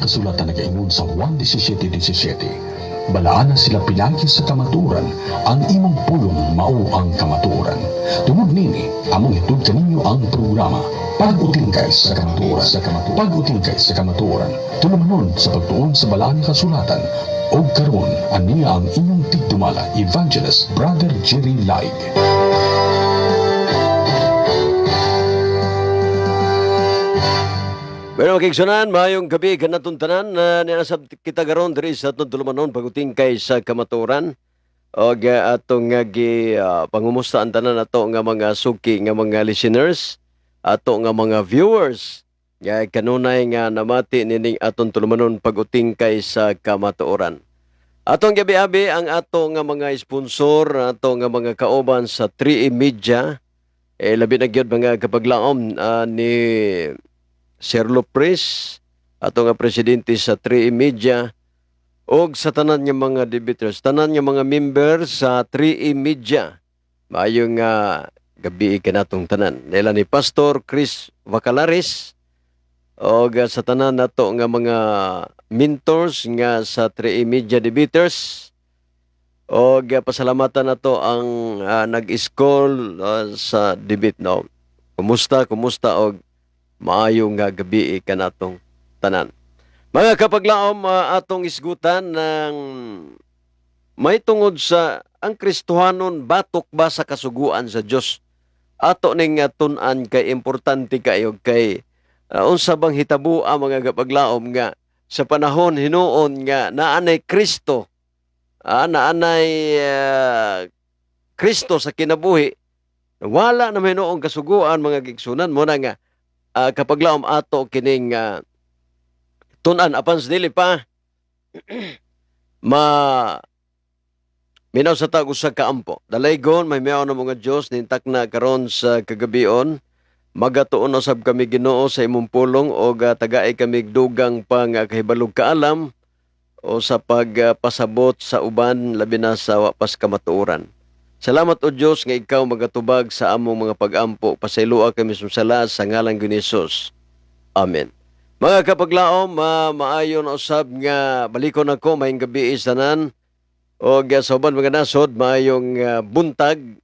Kasulatan nagaingon sa Juan 17:17, "Balaana sila pinaagi sa kamatuoran, ang imong pulong mao ang kamatuoran." Tungod nini, among itud kaninyo ang programa Pag-utingkay sa Kamatuoran, sa Kamatuoran, Pag-utingkay sa Kamatuoran, tulumanon sa pagtuon sa balaan nga kasulatan. Og karon, aniya ang inyong tigdumala, Evangelist Brother Jerry Laig. Bueno, kigsunan, maayong gabi kanatong tanan na niasab kita karon diri sa atong tulumanon Pag-utingkay sa Kamatuoran. Og atong gi pangumusta ang tanan ato nga mga suki nga mga listeners, ato nga mga viewers nga kanunay nga namati nining atong tulumanon Pag-utingkay sa Kamatuoran. Atong gabi-abi ang ato nga mga sponsor, ato nga mga kauban sa 3E Media, eh, labi na gyud mga kapaglaom ni Sir Lopres, ato nga presidente sa 3E Media, og sa tanan nga mga debaters, tanan nga mga member sa 3E Media. Maayong gabi kanatong tanan. Nila ni Pastor Chris Vacalares og sa tanan nato nga mga mentors nga sa 3E Media debaters. Og pasalamatan nato ang nag-school sa debate, no. Kumusta, kumusta og maayo nga gabi kanatong tanan. Mga kapaglaom, atong isgutan ng may tungod sa ang Kristohanon batok ba sa kasuguan sa Dios. Ato ning tun-an kay importante kayo kay unsa bang hitabo ang mga kapaglaom nga sa panahon hinuon nga naanay Kristo, naanay Kristo sa kinabuhi, wala na may noong kasuguan, mga gigsunan mo na nga kapaglaom ato kining tun-an. Apan sa dili pa ma minaw sa tag usa ka ampo. Dalaygon, may mayaw na mga Dios nintak na karon sa kagabion. Magatuon usab kami, Ginoo, sa imong pulong og tagay kami dugang pang kahibalog, kaalam o sa pagpasabot sa uban, labi na sa wa pas kamatuoran. Salamat, O Dios, nga ikaw magatubag sa among mga pagampo. Pasayloa kami sa sala sa ngalan ni Jesus. Amen. Mga kapaglaom, maayo na usab nga balikon ako. Maayong gabi tanan. Og sa uban mga nasod, maayong buntag.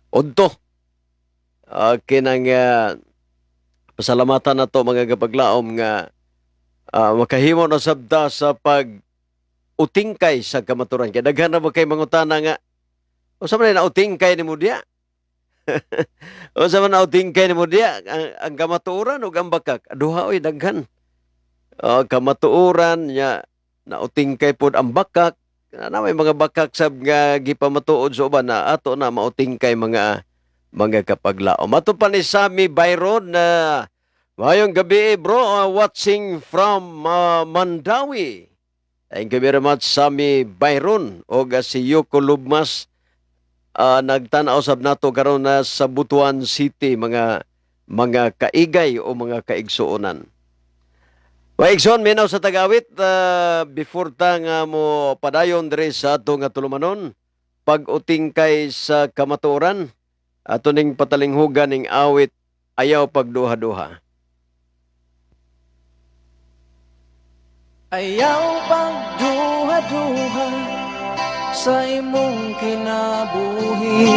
Udto. Kinang pasalamatan nato, mga kapaglaom, nga makahimo na sabta sa pag utingkay sa kamaturan. Kay daghan na ba kay mangutana nga unsa man na utingkay nimo diya? Unsa man na utingkay nimo diya? Ang kamatuoran ug ang bakak. Duha oy, daghan. Kamatuoran nya nautingkay pod ang bakak. Na may mga bakak sab nga gipamatuod sa uban na ato na mautingkay, mga kapaglaom. Ato pa ni Sammy Byron na maayong gabi, bro, watching from Mandawi. Thank you very much, Sammy Byron, og si Yoko Lubmas nagtan-aw sab nato karon na sa Butuan City, mga kaigay o mga kaigsuonan. Maigsoon, minaw sa tagawit before ta nga mo padayon diri sa ato nga tulumanon Pag-utingkay sa Kamatuoran, ato ning patalinghugan ning awit Ayaw Pagduha-duha. Ayaw pagduha-duha sa imong kinabuhi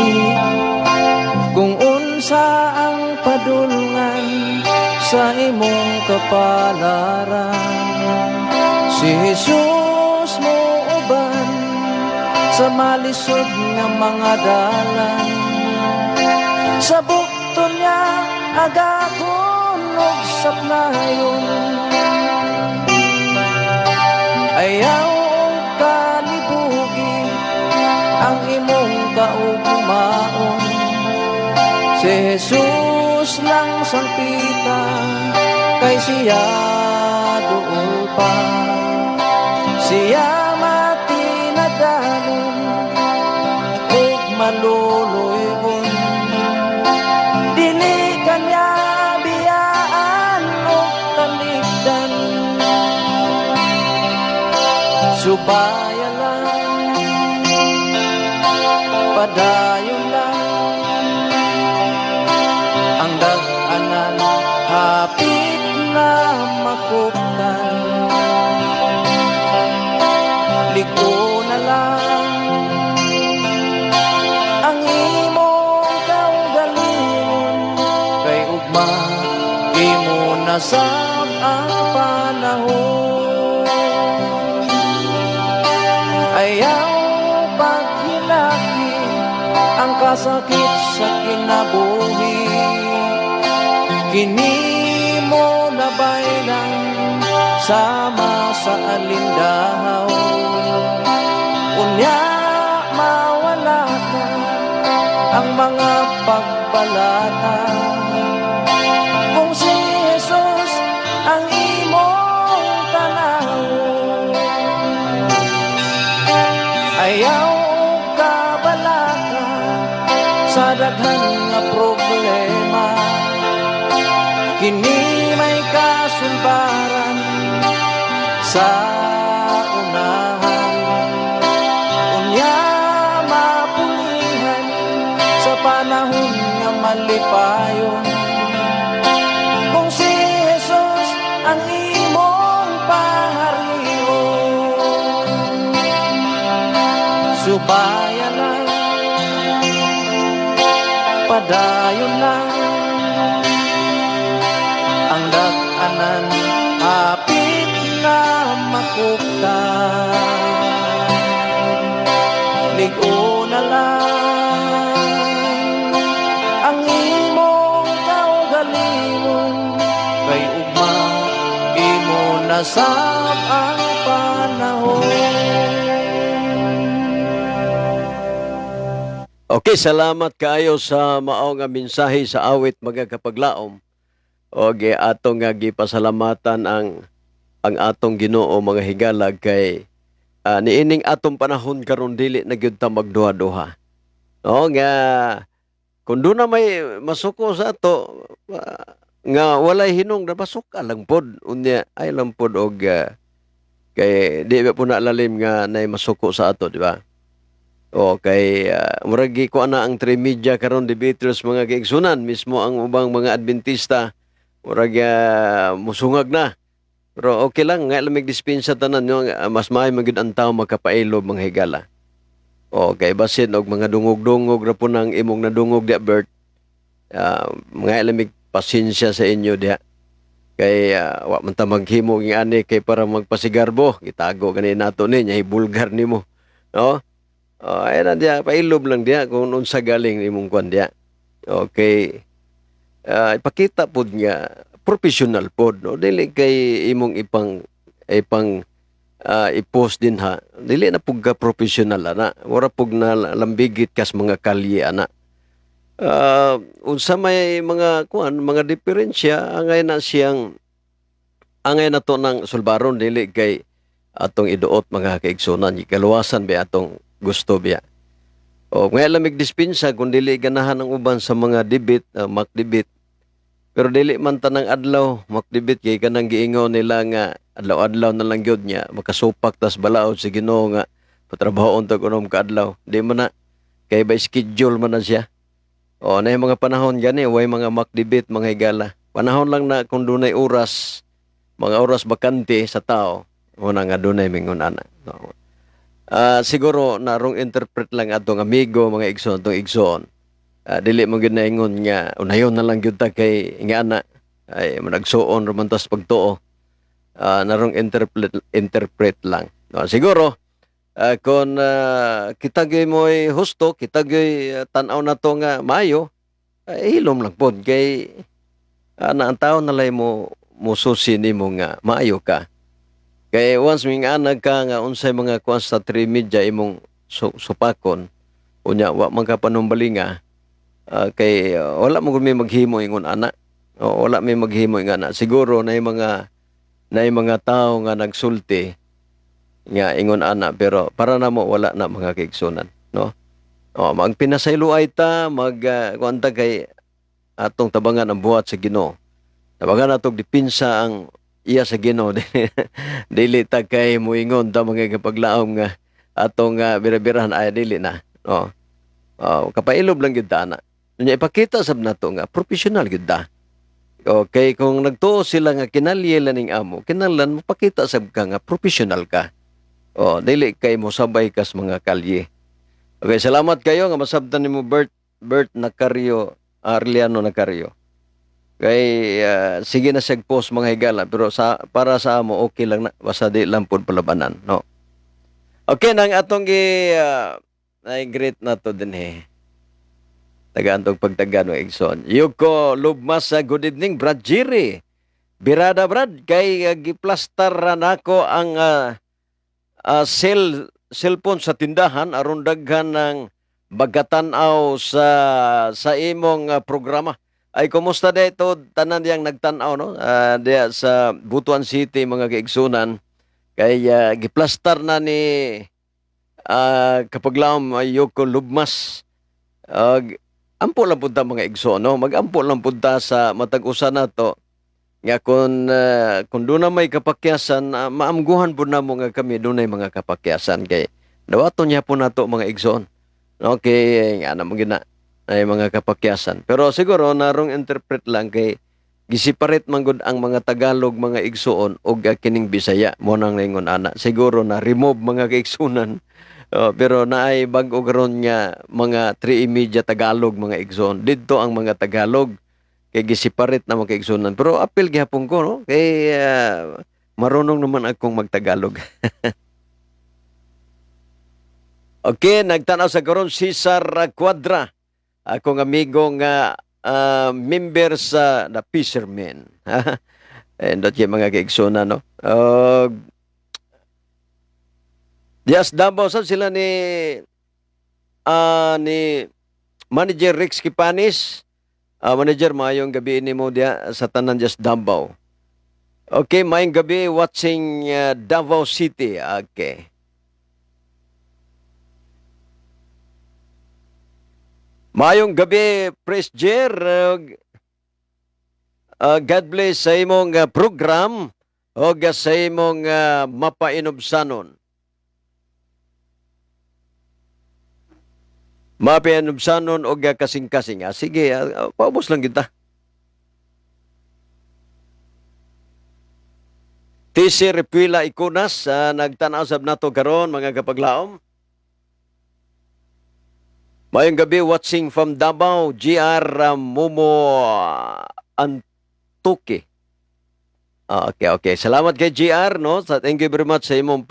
kung unsa ang padulngan sa imong kapalaran. Si Jesus mo uban sa malisod nga mga dalan. Sa bukton niya agakon og saplayon. Ayaw og kalibugi ang imong kaugmaon. Si Jesus lang sangpita kay siya duol pa. Siya matinadanon ug maluluy-on. Dili kanya biyaan og talikdan. Subaya lang, padayon lang. Ang dag-anan hapit na makuptan. ugma imo nasab ang panahon. Ayaw paghilaki ang kasakit sa kinabuhi. Kini mo nabaylan sama sa alindahaw. Unya mawala na ang mga pagbalata kung si Jesus ang imong tanawon. Ayaw kabalaka sa daghan nga problema. Kini may kasulbaran sa unahan. Unya mapulihan sa panahon nga malipayon kung si Jesus ang imong paharion. Subaya lang, padayon lang, ang dag-anan hapit na makuptan. Lig-on na lang ang imong kaugalingon kay ugma imo nasab ang panahon. Okay, salamat kaayo sa mao nga mensahe sa awit, mga kapaglaom. Og atong nga gipasalamatan ang atong Ginoo, mga higala, kay niining atong panahon karon dili na gyud ta magduha-duha. No nga kung doon na may masuko sa ato nga walay hinong na masuka lang pod, unya ay lang pod og kay di ba po na lalim nga nay masuko sa ato, di ba? O kay murag ko na ang trimedia karon, debaters, mga kaigsunan, mismo ang ubang mga Adventista murag musungag na. Pero okay lang nga lamig dispensa tanan no, mas maayo man gyud ang tao makapailob, mga higala. O kay basin og mga dungog-dungog ra po nang imong nadungog dia, Bert. Mga lamig pasensya sa inyo diha. Kay wa man ta maghimo ng ani kay para magpasigarbo, gitago gani nato ni nya bulgar nimo. No? Oh, ay na diya, pailob lang diya kung unsa galing imong kwan diya. Okay. Ipakita pod nga professional pod, no, dili kay imong ipang ipang i-post din ha, dili na pug ka professional ana, wala pug na lambigit kas mga kalye ana. Unsa may mga kuan, mga diferensya, angay na siyang angay na to ng sulbaron, dili kay atong iduot, mga kaigsunan, kaluwasan ba atong gusto biya. O ngay lamig dispensa kung dili ganahan ang uban sa mga debate, mock debate. Pero dili man tanang adlaw mock debate kay kanang giingon nila nga adlaw-adlaw na lang gyud niya makasupak tas balaod sa Ginoo nga patrabahoon tag unom ka adlaw. Di man na kay by schedule man na siya. O na yung mga panahon gani way mga mock debate, mga higala. Panahon lang na kung dunay oras, mga oras bakante sa tao, una nga dunay mingon ana. No. Siguro narong interpret lang atong amigo, mga igsoon, atong igsoon. Dili mo gyud naingon nga unayon na lang gyud ta kay nga ana ay managsuon ra man tas pagtuo. Narong interpret interpret lang. No, siguro kung kita gyud mo'y husto, kita gyud tan-aw na to nga maayo, ay hilom lang pod kay na ang tao nalay mo mususi nimo nga maayo ka. Kay once ming anag ka nga unsay mga kuan sa media imong supakon, unya wa man ka panumbalinga, kay wala mo may maghimo ingon ana. O, wala may maghimo ingon ana. Siguro na mga tao nga nagsulti nga ingon ana, pero para namo wala na, mga kaigsunan, no? O magpinasayloay ta, mag kuan ta kay atong tabangan ang buhat sa Ginoo. Tabangan atong depensa ang iya sa Ginoo. Dili ta kay muingon ta, mga kapaglaom, nga atong bira-birahan ay dili na. Oh. Oh, kapailob lang gyud ta ana. Unya ipakita sab nato nga professional gyud ta. Okay, kung nagtuo sila nga kinalye ning amo, kinahanglan mapakita sab ka nga professional ka. Oh, dili kay mo sabay kas mga kalye. Okay, salamat kayo nga masabtan nimo, Bert Bert Nacario, Arliano Nacario. Kay sige na siya post, mga higala, pero sa para sa amo okay lang na basta di lang pud palabanan, no. Okay nang atong gi ay greet na to dinhi. Tagaan tong pagtagan, mga igsoon. Yuko Lubmas sa, good evening, Brad Jerry. Birada, Brad, kay giplastar ra nako ang cellphone sa tindahan aron daghan ng magkatan-aw sa imong programa. Ay, kumusta dito tanan diyang nagtan-aw, no? Diya sa Butuan City, mga kaigsunan, kay giplastar na ni kapaglaom Yuko Lubmas. Ampo lang punta, mga igsoon, no? Magampo lang punta sa matag usa nato nga kung doon na may kapakyasan, maamguhan po na mo nga kami dunay mga kapakyasan kay dawaton niya po nato, mga igsoon. Okay, nga na mo gina ay mga kapakyasan. Pero siguro narong interpret lang kay gisiparet man gud ang mga Tagalog, mga igsoon, og kining Bisaya mo nang ningon ana. Siguro na remove, mga kaigsunan. Oh, pero naay bag-o karon nga mga 3 Media Tagalog, mga igsoon. Didto ang mga Tagalog kay gisiparet na mga kaigsunan. Pero apil gihapon ko, no, kay marunong naman akong magtagalog. Okay, nagtanaw sa karon Cesar Cuadra. Akong amigo nga member sa The Fishermen. And dot mga kaigsunan, no. Dias Davao sad sila ni Manager Rex Kipanis. Manager, maayong gabi nimo diya sa tanan Dias Davao. Okay, maayong gabi, watching Davao City. Okay. Maayong gabi, Pres Jer. God bless sa imong program o sa imong mapainubsanon. Mapainubsanon og kasing-kasing. Sige, paubos lang kita. TC Repuila Ikunas, nagtanaw sab nato karon, mga kapaglaom. Maayong gabi, watching from Davao, GR Momo Antuki. Okay. Salamat kay GR, no. Thank you very much sa imong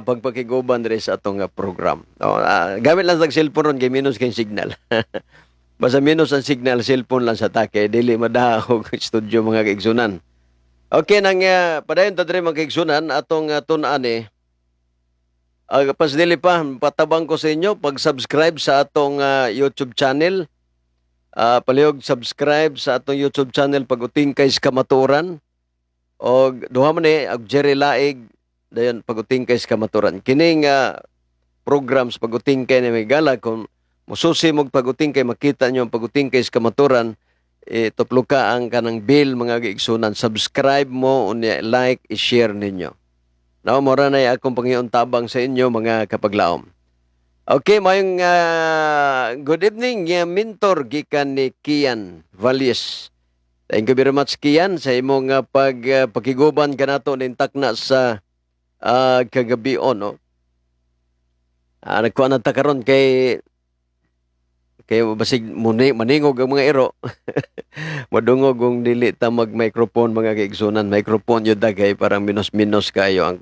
pagpakiguban diri sa atong program. Oh, gamit lang sa cellphone ron kay minus kay signal. Basta minus ang signal, cellphone lang sa take, dili madahog studio, mga kaigsunan. Okay nang padayon ta diri, mga kaigsunan, atong tun-an eh. Pas dili pa, patabang ko sa inyo pag-subscribe sa atong YouTube channel. Palihog subscribe sa atong YouTube channel, Pag-utingkay sa Kamatuoran. Og duha man ni og Jerry Laig, dayon Pag-utingkay sa Kamatuoran. Kining programs Pag-utingkay ni may gala, kung mususi mo Pag-utingkay, makita nyo ang Pag-utingkay sa Kamatuoran, eh, tuplo ka ang kanang bell, mga kaigsunan. Subscribe mo, unya like, i-share ninyo. No, mora na akong Panginoon tabang sa inyo, mga kapaglaom. Okay, mayong good evening, mentor, gikan ni Kian Valles. Thank you very much, Kian, sa imong pakiguban kanato ning takna sa kagabion, no. Nagkuha na ta karon kay basig muni maningog ang mga iro. Madungog kung dili ta mag-microphone, mga kaigsunan. Microphone yun da kay parang minus-minus kayo ang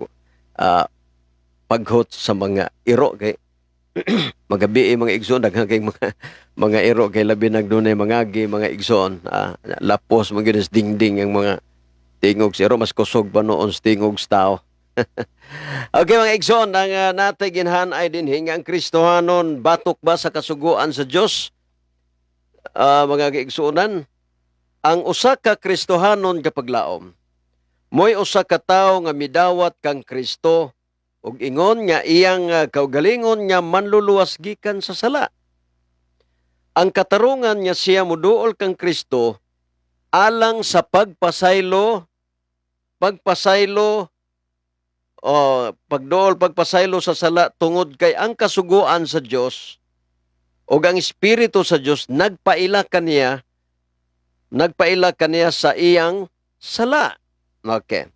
paghot sa mga iro kay magabi eh, mga igsoon, daghan kay mga iro kay labi nagdunay mangagi, mga igsoon, lapos man gyud sa dingding ang mga tingog sa iro, mas kusog pa noon sa tingog sa tao. Okay, mga igsoon, ang natay ginhan ay dinhi nga ang Kristohanon batok ba sa kasuguan sa Dios? Mga kaigsuonan, ang usa ka Kristohanon, kapaglaom, mo'y usa ka tawo nga midawat kang Kristo ug ingon nga iyang kaugalingon nga manluluwas gikan sa sala. Ang katarungan nga siya moduol kang Kristo alang sa pagpasaylo o pagduol, pagpasaylo sa sala, tungod kay ang kasuguan sa Dios ug ang espiritu sa Dios nagpaila kaniya sa iyang sala. Okay.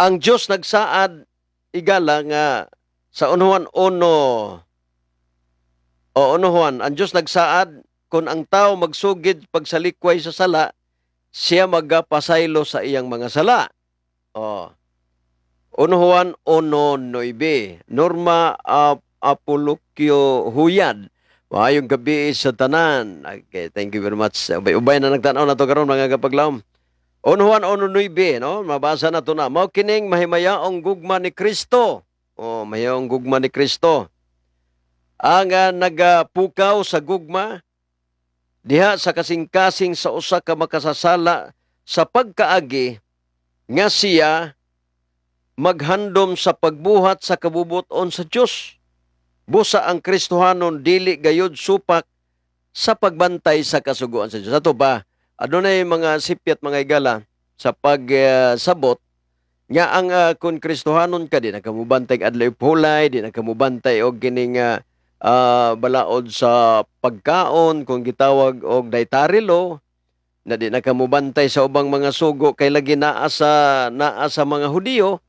Ang Dios nagsaad, igala, nga sa 1 Juan 1 o 1 Juan, ang Dios nagsaad Kung ang tao magsugid pagsalikway sa sala, siya magapasaylo sa iyang mga sala. Oh. 1 Juan 1:9. Norma Apolokyo Huyad. Maayong gabi sa tanan. Okay, thank you very much. Ubay-ubay na nagtanaw na to karon, mga kapaglaom. 1 Juan 1:9, no? Mabasa na to na. Mao kining mahimayaong gugma ni Kristo. Oh, mahimayaong gugma ni Kristo. Ang nagapukaw sa gugma diha sa kasing-kasing sa usa ka makasasala sa pagkaagi nga siya maghandom sa pagbuhat sa kabubuton sa Dios. Busa ang Kristohanon dili gayud supak sa pagbantay sa kasuguan sa Dios. Ato ba, adunay mga sipyat, mga higala, sa pagsabot nga ang kung Kristohanon ka, di na ka mobantay adlaw hulay, di na ka mobantay og kining balaod sa pagkaon kung gitawag og dietary law, na di na ka mobantay sa ubang mga sugo kay lagi naa sa mga Hudiyo.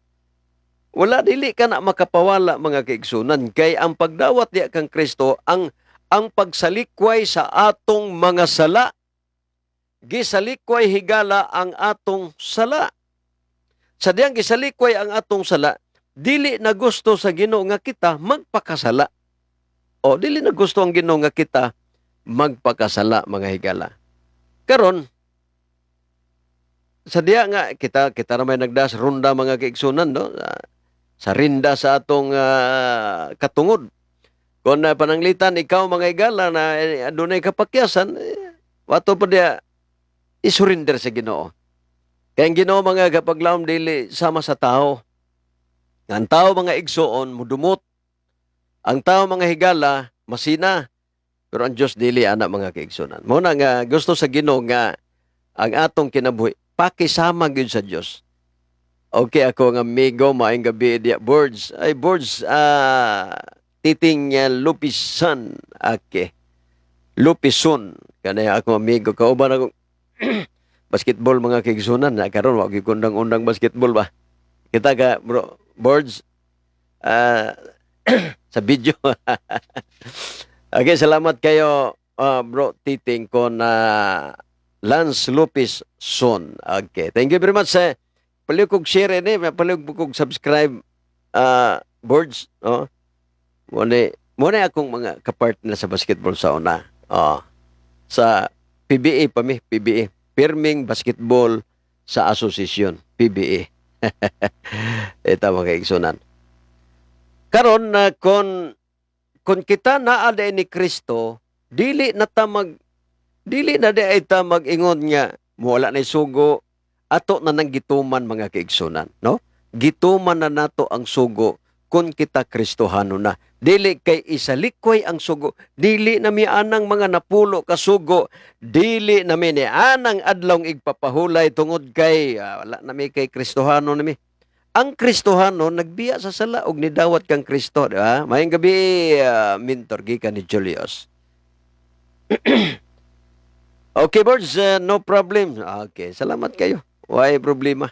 Wala, dili ka na makapawala, mga kaigsunan, kay ang pagdawat diya kang Kristo ang pagsalikway sa atong mga sala.Gisalikway, higala, ang atong sala. Sa diyang gisalikway ang atong sala, dili na gusto sa Ginoo nga kita magpakasala. O dili na gusto ang Ginoo nga kita magpakasala, mga higala. Karon sa diya nga kita kita ra may nagdas ronda, mga kaigsunan, no, sa rinda sa atong katungod. Kung na pananglitan ikaw, mga higala, na adunay kapakyasan, wato pa diya isurrender sa Ginoo. Kay ang Ginoo, mga kapaglaom, dili sama sa tao. Ang tao, mga igsuon, mudumot. Ang tao, mga higala, masina. Pero ang Diyos dili ana, mga kaigsunan. Mao na nga gusto sa Ginoo nga ang atong kinabuhi pakisama gyud sa Dios. Okay, ako ang amigo, maayong gabi diya. Birds, ay birds, Titing Lupisan, okay. Lupison, kanaya akong amigo, kauban ako basketball, mga kaigsunan, na karon wa gyud kundang-undang basketball ba. Kita ka, bro, birds, sa video. Okay, salamat kayo, bro Titing, kon na Lance Lopez Son. Okay, thank you very much. Eh. Palihog kog share ini, palihog kog subscribe, birds, no? Mo akong mga kapartner sa basketball sa una. Oh. Sa PBA pa mi, PBA. Pirming Basketball sa Association, PBA. Ito, mga kaigsunan. Karon na kon kita naa diay ni Kristo, dili na di ay ta mag-ingon nga wala na sugo, ato na nang gituman, mga kaigsunan, no? Gituman na nato ang sugo kung kita Kristohano na. Dili kay isalikway ang sugo, dili na mi anang mga napulo ka sugo, dili na mi ni anang adlong igpapahulay tungod kay wala na mi kay Kristohano na mi. Ang Kristohano nagbiya sa sala og nidawat kang Kristo, di ba? Maayong gabi, mentor gikan ni Julius. Okay, birds, no problem. Okay, salamat kayo. Why problema?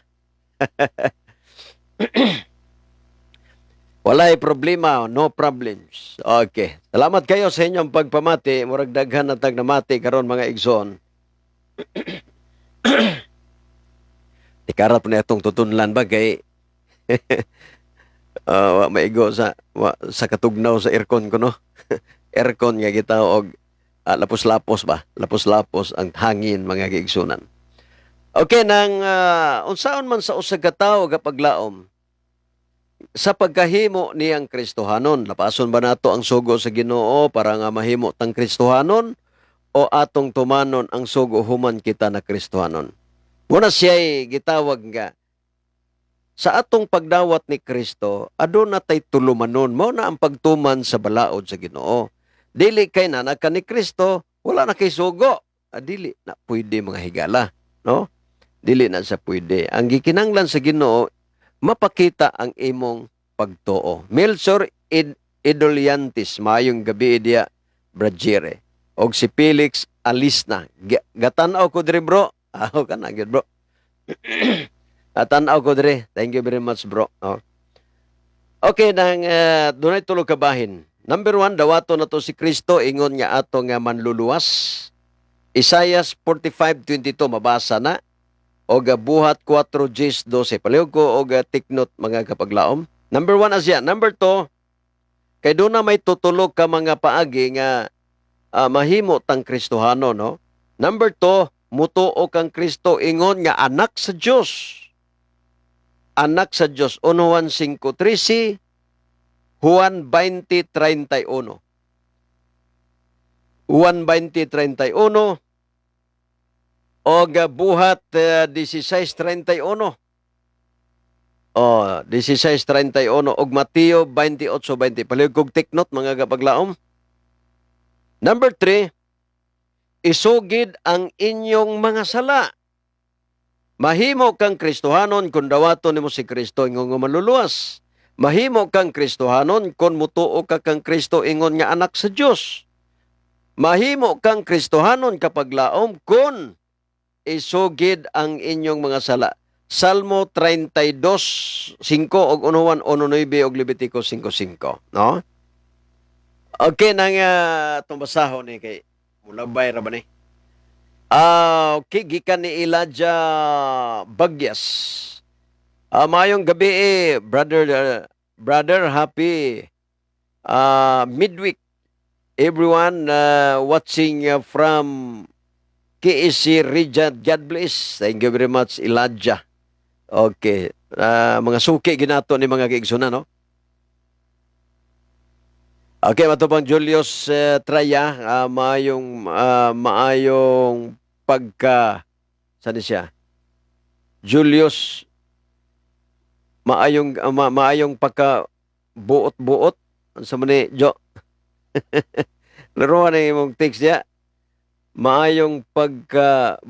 Walay problema, no problems. Okay. Salamat kayo sa inyong pagpamati. Murag daghan na tag namati karon, mga igsoon. Ikarat po na itong tutunlan ba kay wa maigo sa katugnaw sa aircon ko, no. Aircon nga kita og lapos-lapos ba? Lapos-lapos ang hangin, mga kaigsunan. Okay, nang unsaon man sa usa ka tawo, kapaglaom, sa pagkahimo niyang Kristohanon, lapason ba nato ang sugo sa Ginoo para nga mahimo tang Kristohanon o atong tumanon ang sugo human kita na Kristohanon? Muna siya'y gitawag nga sa atong pagdawat ni Kristo, aduna tay tulumanon. Mao na ang pagtuman sa balaod sa Ginoo. Dili kay na ka ni Kristo, wala na kay sugo. Ah, dili na pwede, mga higala, no? Dili na sa pwede. Ang gikinanglan sa Ginoo, mapakita ang imong pagtuo. Melchor Idoliantis, maayong gabi diya, Brajere. Og si Felix Alisna. Gatan-aw ko diri, bro. Aw ka na gyud, bro. Tan-aw ko diri. Thank you very much, bro. Oh. Okay, nang dunay tulo ka bahin. Number 1, dawato na to si Kristo ingon nga ato nga manluluwas. Isaiah 45:22, mabasa na. Og Buhat 4:12. Palihog ko og take note, mga kapaglaom. Number 1 asya. Number 2, kay doon na may tutulog ka mga paagi nga mahimo tang Kristohano, no? Number 2, mutuo kang Kristo ingon nga anak sa Dios. Anak sa Dios. 1 Juan 5:13, Juan 20:31. Juan 20:31 og Buhat 16:31. Oh, 16:31 og Mateo 28:20. Palihog kog take note, mga kapaglaom. Number 3, isugid ang inyong mga sala. Mahimo kang Kristohanon kung dawaton nimo si Kristo ingon nga manluluwas. Mahimo kang Kristohanon kung mutuo ka kang Kristo ingon nga anak sa Dios. Mahimo kang Kristohanon, kapaglaom, kung isugid ang inyong mga sala. Salmo 32:5 og 1 Juan 1:9 og Levitico 5:5, no? Okay nang itong basahon ni kay mulabay ra ba ni? Ah, okay, gikan ni Elijah Bagyas. Maayong gabi eh, brother, brother, happy midweek everyone watching from KSC Riyadh. God bless. Thank you very much, Elijah. Okay. Mga suki ginato ni mga kaigsunan, no? Okay, matupang Julius Traya, maayong pagka saan siya? Julius, maayong pagka buot-buot sa man ni Jo. Laruan na imong text niya. Maayong pagka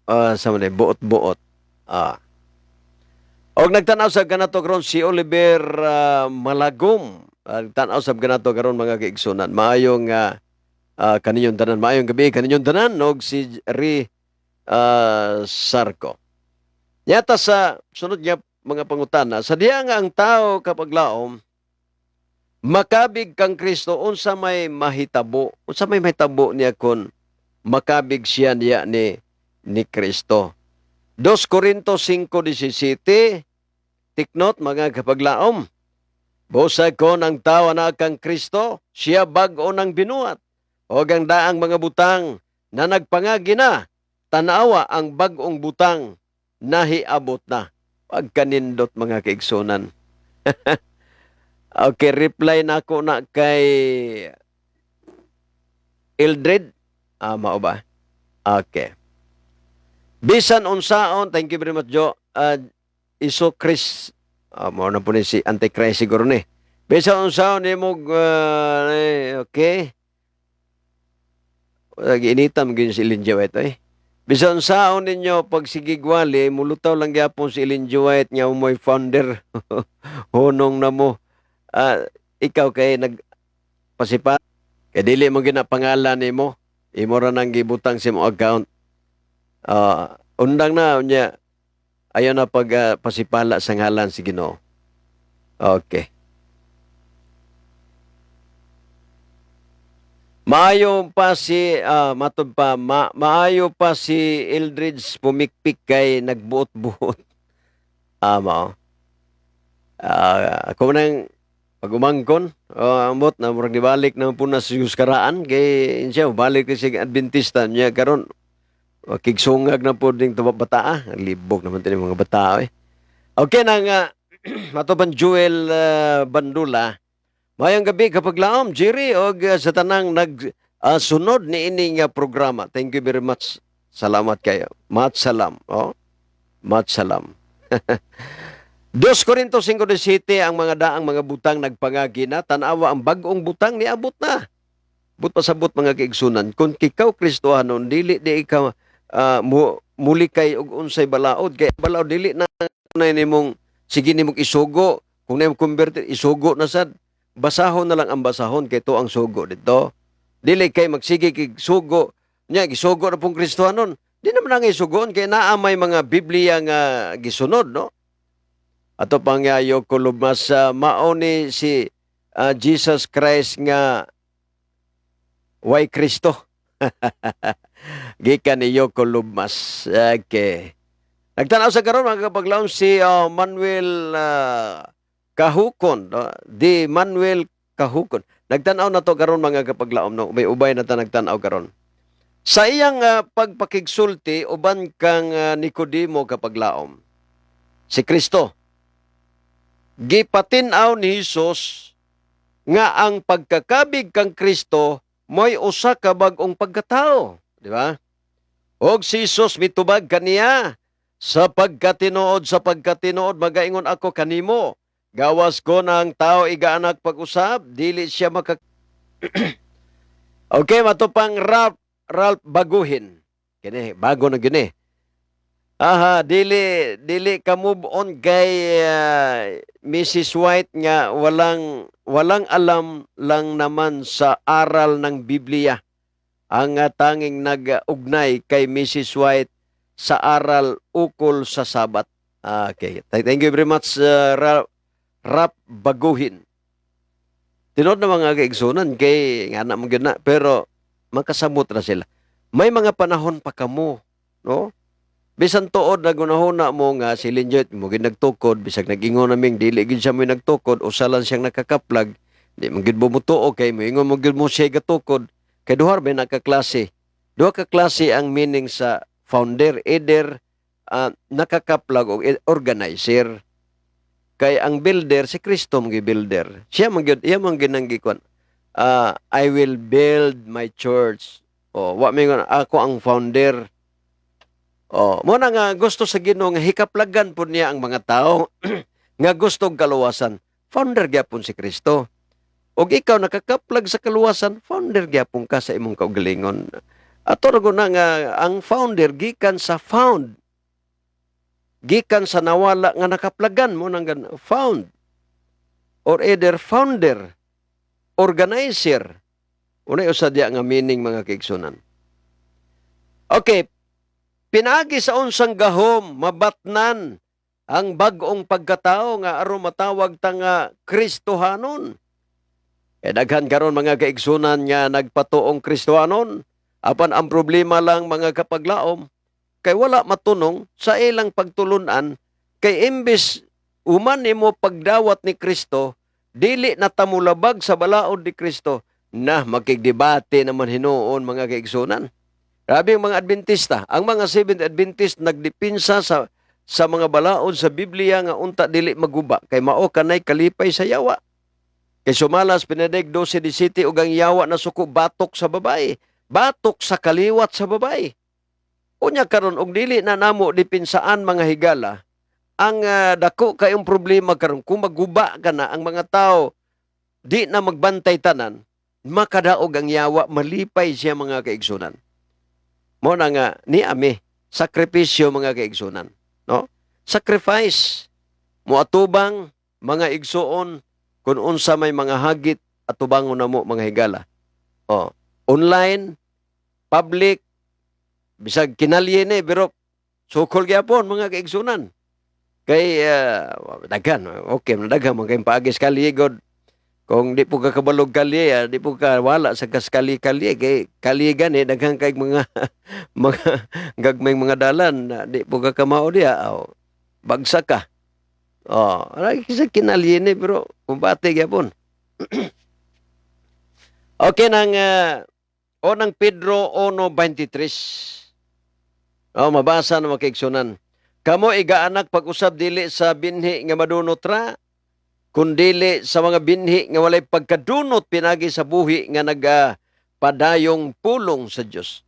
sa man ni buot-buot. Ah. Og nagtanaw sa kanato karon si Oliver Malagom. Nagtanaw sa kanato karon, mga kaigsunan. Maayong kaninyong tanan, maayong gabi kaninyong tanan og si Ri Sarko. Yata sa sunod nga mga pangutana, sa diha nga ang tao, kapaglaom, makabig kang Kristo, unsa may mahitabo? Unsa may mahitabo niya kon makabig siya niya ni Kristo? 2 Corinto 5:17. Take note, mga kapaglaom. Busa kon ang tao na kang Kristo, siya bag-o ng binuhat. O ang daang mga butang na nagpangagi na, tanawa, ang bag-ong butang nahiabot na. Pagkanindot, mga kaigsunan. Okay, reply na ako na kay Eldred. Ah, mao ba? Okay. Bisan unsaon, thank you very much, Jo. Iso Chris, mo na po ni si Antichrist siguro ni. Bisan unsaon nimo, okay. Giinitan mo si Ellen G. White eh. Bisan unsaon ninyo pagsigigwali, mulutaw lang gyapon si Ellen G. White nga mo'y founder. Hunong na mo. Ikaw kay nag pasipa kay dili mo gina pangalan nimo. Imo ra nang gibutang sa imong account. Undang na unya, ayaw na pag pasipala sa ngalan si Ginoo. Okay. Maayo pa si matod pa maayo pa si Eldridge pumikpik kay nagbuot-buot. Mao. Ako nang pag-umangkon, ambot na murag nibalik na po na sa Karaan kay siya balik kay si Adventista niya karon, kigsungag na po ding tuba bataa. Libog naman din mga bata eh. Okay na nga, matupan Joel Bandula. Mayang gabi, kapaglaom, Jerry, og sa tanang nag sunod ni ining programa. Thank you very much. Salamat kayo. Mat salam. Oh. Mat salam. 2 Corinto 5:17, ang mga daang mga butang nagpangagi na, tanawa, ang bag-ong butang niabot na. But pasabot, mga kaigsunan, kung ikaw Kristohanon, dili di ikaw muli kay og unsay balaod, kay balaod dili na na nimong sige nimong isugo. Kung na convert, isugo na sad, basahon na lang ang basahon kay to ang sugo dito. Dili kay magsige kay sugo nya, gisugo na pong Kristohanon, di naman ang isugoon kay naa may mga Biblia nga gisunod, no? Ato pang Yoko Lumas, mao ni si Jesus Christ nga way Kristo. Gikan ni Yoko Lubmas. Okay. Nagtanaw sa karon, mga kapaglaom, si Manuel Kahukon, no? Di Manuel Kahukon. Nagtanaw na to karon, mga kapaglaom, no? May ubay na ta nagtanaw karon. Sa iyang pagpakigsulti uban kang Nicodemo, kapaglaom, si Kristo, gipatin-aw ni Hesus nga ang pagkakabig kang Kristo mo'y usa ka bag-ong pagkatao, di ba? Og si Jesus mitubag kaniya, Sa pagkatinuod, magaingon ako kanimo, gawas kon ang tao igaanak pag-usab, dili siya maka. Okay, matupang Ralph, Ralph Baguhin. Kini, bago na gini. Aha, dili dili ka move on kay Mrs. White nga walang walang alam lang naman sa aral ng Biblia. Ang tanging nag-ugnay kay Mrs. White sa aral ukol sa Sabat. Ah, okay. Thank you very much, Rap Baguhin. Tinuod na, mga kaigsunan, kay nga na mo gyud na, pero makasamot na sila. May mga panahon pa kamo, no? Bisan tuod na gunahuna mo nga si Linjot mo gid nagtukod, bisag nag-ingon naming dili gid siya mo nagtukod, usa lang siyang nakakaplag, di man gid mo mutuo kay moingon mo gid mo siya gatukod kay duha ba nakaklase. Duha ka klase ang meaning sa founder, either nakakaplag o organizer. Kay ang builder, si Kristo mo builder. Siya man gyud, iya man ginanggikon. "I will build my church." Oh, wa mingon ako ang founder. Oh, mo na nga gusto sa Ginoo nga hikaplagan po niya ang mga tao nga gusto og kaluwasan. Founder gyapon si Kristo. Og ikaw nakakaplag sa kaluwasan, founder gyapon ka sa imong kaugalingon. Ato ra na nga ang founder gikan sa found. Gikan sa nawala nga nakaplagan mo nang found. Or either founder, organizer. Unay usa diya nga meaning, mga kaigsunan. Okay, pinaagi sa unsang gahom mabatnan ang bag-ong pagkatao nga aron matawag ta nga Kristohanon? Kay daghan karon, mga kaigsunan, nga nagpatuong Kristohanon, apan ang problema lang, mga kapaglaom, kay wala matunong sa ilang pagtulunan, kay imbes uman nimo pagdawat ni Kristo, dili na ta molabag sa balaod ni Kristo na makigdebate naman hinuon, mga kaigsunan. Grabe ang mga Adventista. Ang mga Seventh Adventist nagdepinsa sa mga balaod sa Biblia nga unta dili maguba kay mao kanay kalipay sa yawa. Kay sumalas Benedict 12:17 ug ang yawa na suko batok sa babae, batok sa kaliwat sa babae. Unya karon og dili na namo depinsaan, mga higala, ang dako kayong problema karon, kung maguba ka na ang mga tao di na magbantay tanan, makadaog ang yawa, malipay siya, mga kaigsunan. Mo na nga ni ami sakripisyo, mga kaigsunan, no? Sacrifice mo atubang, mga igsuon, kung unsa may mga hagit, atubangon na mo, mga higala. Oh, online, public, bisag kinalye ni, pero sukol gyapon, mga kaigsunan. Kay daghan, okay, daghan man kay paagi sa kalye god. Kung di po ka kabalog kalye, di po ka wala sa kaskali kalye, kay kalye gani daghan kay mga mga gagmayng mga dalan, na di po ka kamao diya, oh, bagsak ka. Oh, ay sa kinalye ni, pero kumbate gyapon. Okay nang unang Pedro 1:23. Oh, mabasa na, makiigsunan. Kamo igaanak pag-usab dili sa binhi nga madunot ra, kundili sa mga binhi nga walay pagkadunot pinagi sa buhi nga nagapadayong pulong sa Dios.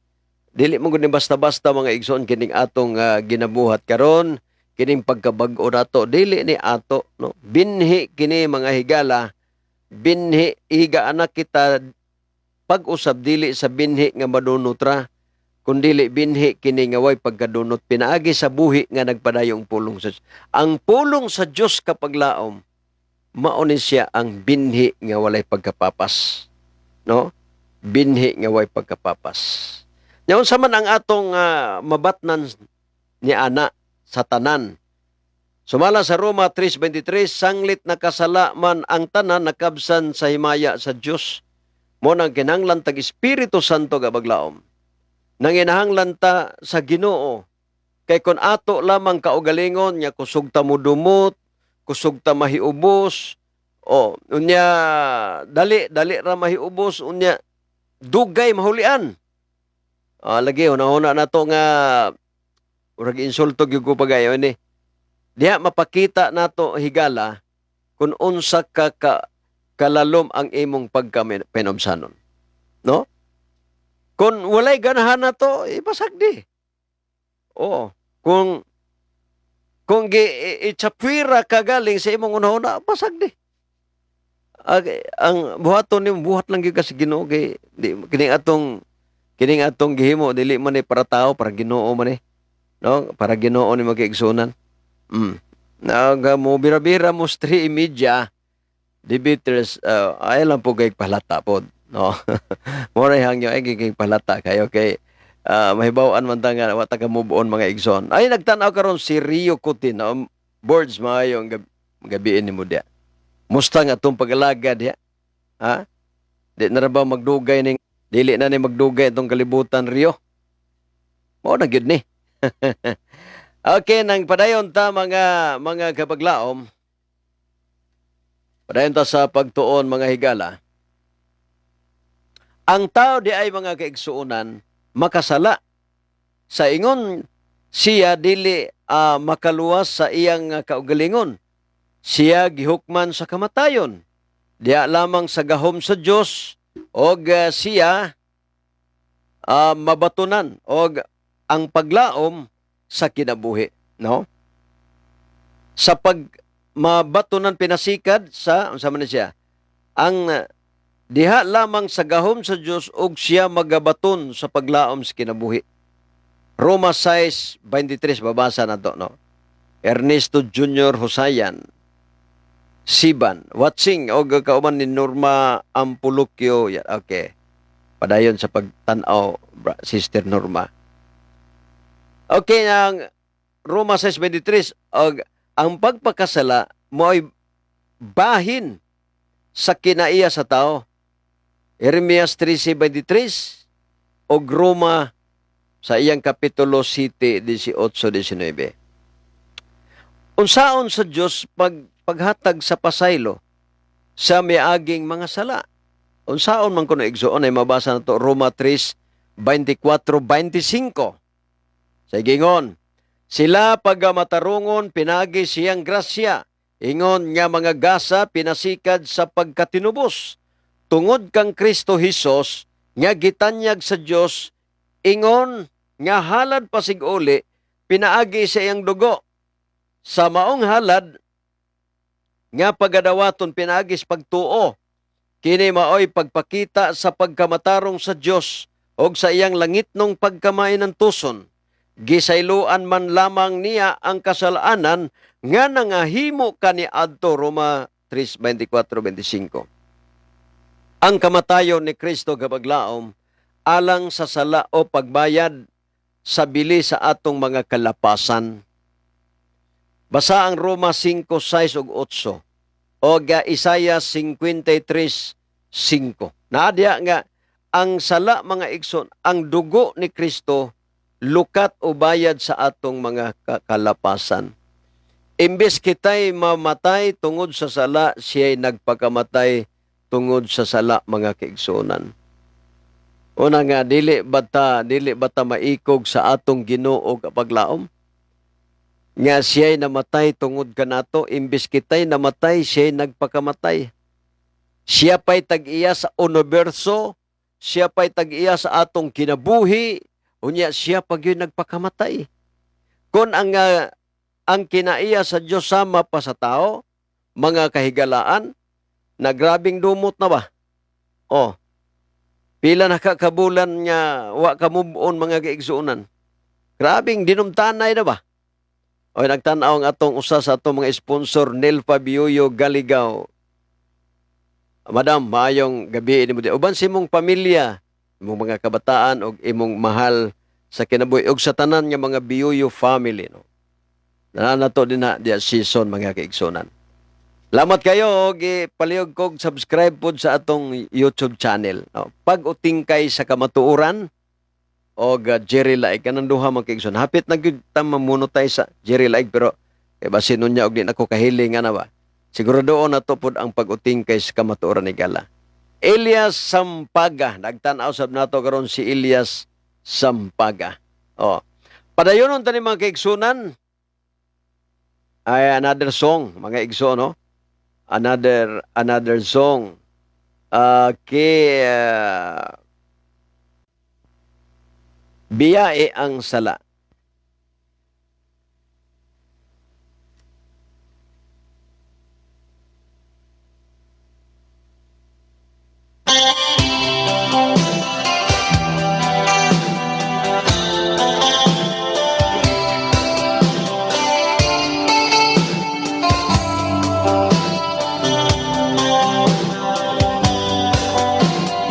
Dili mo gud ni basta-basta, mga igsoon, kining atong ginabuhat karon, kining pagkabag-o nato, dili ni ato, no? Binhi kini, mga higala, binhi iga anak kita pag-usab dili sa binhi nga madunot ra, kundili binhi kini nga way pagkadunot pinaagi sa buhi nga nagpadayong pulong sa Dios. Ang pulong sa Dios, kapaglaom, mao ni siya ang binhi nga walay pagkapapas. No? Binhi nga way pagkapapas. Nya unsa man ang atong mabatnan ni ana sa tanan? Sumala sa Roma 3:23, sanglit nakasala man ang tanan, nakabsan sa himaya sa Dios. Mo nang kinahanglan tag Espiritu Santo, gabaglaom. Nanginahanglan ta sa Ginoo. Kay kon ato lamang kaugalingon nga kusog ta modumot, kusog ta mahiubos, o unya dali dali ra mahiubos, unya dugay mahulian. Ah, lagi una-una na to nga murag insulto gyud ko pagayo ni. Diha mapakita nato, higala, kung unsa ka kalalom ang imong pagkapenobsanon. No? Kung walay ganahan nato, ibasag di. Oo. Kung gi itsapwira ka galing sa imong una-una, basag di. Ang buhaton nimo, buhat lang gyud ka sa Ginoo kay di kining atong gihimo dili man ni para tao, para Ginoo man ni. No? Para Ginoo ni magigsunan. Naga mo bira-bira mo 3:30 debaters, ay lang po kay palata pod, no? Mo ra hangyo ay kay palata kayo kay mahibaw-an man ta nga wa ta ka move on, mga igsoon. Ay, nagtan-aw karon si Rio Kutin, no? Boards, maayong gabi nimo diya. Musta nga atong pag-alaga diya? Ha? Di na ra ba magdugay ning dili na ni magdugay itong kalibutan, Rio? Mao na gyud ni. Okay, nang padayon ta, mga kapaglaom. Padayon ta sa pagtuon, mga higala. Ang tao di ay, mga kaigsuonan, makasala. Sa ingon siya dili makaluwas sa iyang kaugalingon. Siya gihukman sa kamatayon. Diya lamang sa gahom sa Dios og siya mabatunan og ang paglaom sa kinabuhi, no? Sa pag mabatunan pinasikad sa unsa man ni siya? Ang diha lamang sa gahom sa Dios og siya magabaton sa paglaom sa kinabuhi. Roma 6:23, babasa na to, no? Ernesto Jr. Husayan Siban watching og kauban ni Norma Ampulukyo. Yeah, okay. Padayon sa pagtan-aw, Sister Norma. Okay, ang Roma 6:23 og ang pagpakasala mo'y bahin sa kinaiya sa tao. Jeremias 13:23 og Roma sa iyang kapitulo 7:18-19. Unsaon sa Dios paghatag sa pasaylo sa miaging mga sala? Unsaon man kuno, igsoon, ay mabasa na to Roma 3:24-25. Sa gingon, sila pagamatarungon pinagi siyang grasya, ingon nga mga gasa pinasikad sa pagkatinubos. Tungod kang Kristo Hesus nga gitanyag sa Dios ingon nga halad pasig-uli pinaagi sa iyang dugo. Sa maong halad nga pagadawaton pinaagi sa pagtuo, kini maoy pagpakita sa pagkamatarong sa Dios og sa iyang langitnong pagkamainantuson. Gisayloan man lamang niya ang kasalanan nga nangahimo kaniadto. Roma 3:24-25. Ang kamatayon ni Kristo, gabaglaom, alang sa sala o pagbayad sa bili sa atong mga kalapasan. Basa ang Roma 5:6 ug 8 o ga Isaiah 53:5. Naadya nga ang sala, mga igsoon, ang dugo ni Kristo lukat o bayad sa atong mga kalapasan. Imbes kita'y mamatay tungod sa sala, siya'y nagpakamatay tungod sa sala, mga kaigsuonan. Una nga, dili bata maikog sa atong Ginoo, kapaglaom? Nga siya'y namatay tungod kanato, imbes kita'y namatay, siya'y nagpakamatay. Siya pa'y tag-iya sa universo, siya pa'y tag-iya sa atong kinabuhi, unya siya pa gyud nagpakamatay. Kung ang kinaiya sa Diyos sama pa sa tao, mga kahigalaan, na grabing dumot na ba? Oh, pila na ka kabulan nga wa ka move on, mga kaigsuonan? Grabing dinumtanay na ba? O nagtan-aw ang atong usa sa atong mga sponsor, Nelfa Biyoyo Galigaw. Madam, maayong gabi nimo di. Uban sa imong pamilya, imong mga kabataan og imong mahal sa kinabuhi ug sa tanan nga mga Biyoyo family, no. Na na to din na diya season, mga kaigsunan. Salamat kayo og palihog kog subscribe pod sa atong YouTube channel. No? Pag-utingkay sa Kamatuoran og Jerry Laig, kanang duha, mga kaigsunan. Hapit na gyud ta mamonetize sa Jerry Laig, pero kay basin unya og di nako kahiling ana ba. Siguro doon na to pod ang Pag-utingkay sa Kamatuoran ni Gala. Elias Sampaga, nagtan-aw sab nato karon si Elias Sampaga. Oh. Padayonon tani, mga kaigsunan. Ay, another song, mga igsoon, no? Another song. Okay, Biyae ang Sala.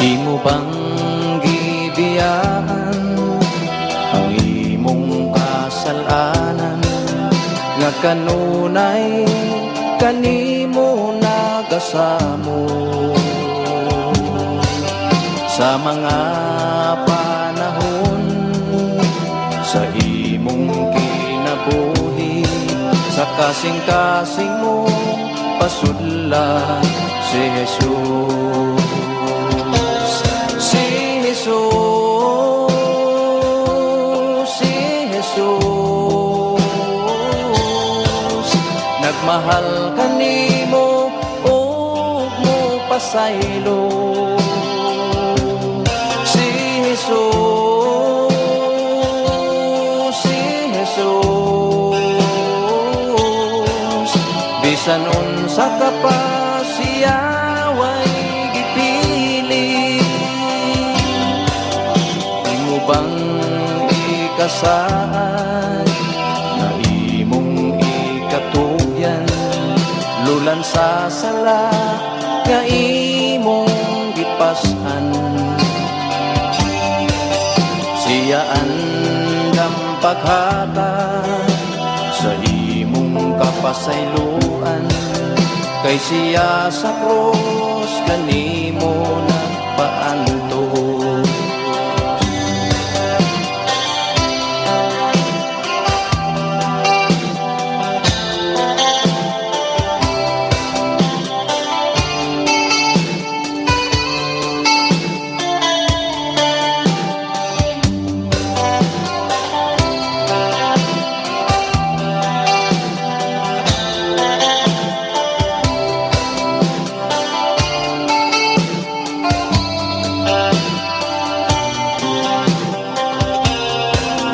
Imo bang gibiyaan ang imong kasalanan nga kanunay kanimo nagasamo sa mga panahon sa imong kinabuhi, sa kasing-kasing mo pasudla si Jesus, si Jesus, si Jesus? Nagmahal kanimo ug mo pasaylo si Jesus, si Jesus. Bisan unsa ka pa, siya way gipili. Imo bang ikasaad na imong ikatugyan lulan sa sala nga imong gipas-an? Siya andam paghatag sa imong kapasayloan, kay siya sa krus kanimo nagpaantos.